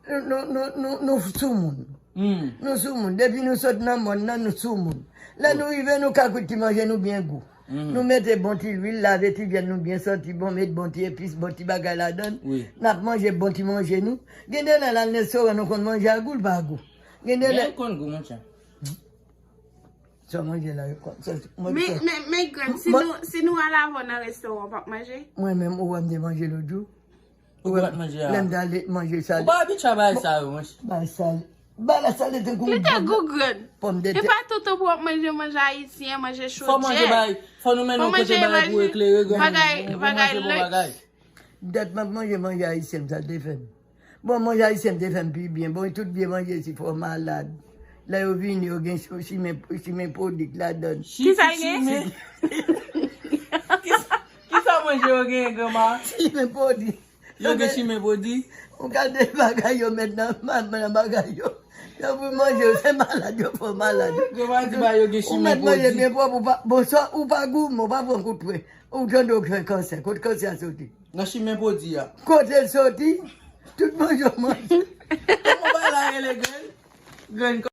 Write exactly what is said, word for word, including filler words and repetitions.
Nou, nou, nou, nou, nou soumoun. Nou soumoun. Depi nou sot nan mòn nan, nou soumoun. Lè nou rive, nou ka kwit ti manje nou byen gou. Nou mete bon ti lwil, lave ti vyann nou byen santi bon, met bon ti epis, bon ti bagay ladan l. N ap manje bon ti manje nou. Gen de lè l al restoran, nou konn manje a gou, l pa gou. Gen de lè. Byen konn gou, monchè. Sa w manje la, yo konn. Sa, mwen, men, sa, men, men, Grann, si mwen, nou, si nou al avè w nan restoran, w p ap manje? Mwen menm, ou wè m te manje lòt jou. Ou pa t manje a? Lè m t ale manje sa. Ou pa abitye a bagay sa yo, monchè. Bagay sa. Bagay sa, li te gou. Li te gou, Grann. Pòmdetè. E pa toutan pou w ap manje, manje ayisyen, manje chodyè. Fò manje bagay, fò nou mennen yon kote bagay pou eklere, Grann. Bagay, bagay lèt. Dat m ap manje, manje ayisyen, sa te fè m. Bon, manje ayisyen te fè m pi byen. Bon, tout vye manje si fò malad. Lè yo vini, yo gen cho-, chimen, chimen pwodui ladan l. Kisa l gen? Kisa, kisa manje yo gen, granma? Chimen pwodui. Yo gen chimen pwodui? Yon kalite bagay yo met nan, nan bagay yo. Yo pou manje, se malad, yo fò malad. Granma di ba yo gen chimen pwodui. Ou met manje byen pwòp, ou pa, bon, sa, ou pa goumen, ou pa pran kout pwen. Ou tande w fè kansè, kot kansè a soti? Nan chimen pwodui a. Kote l soti? Tout manje w manje. Kòman bagay la rele, Grann? Grann,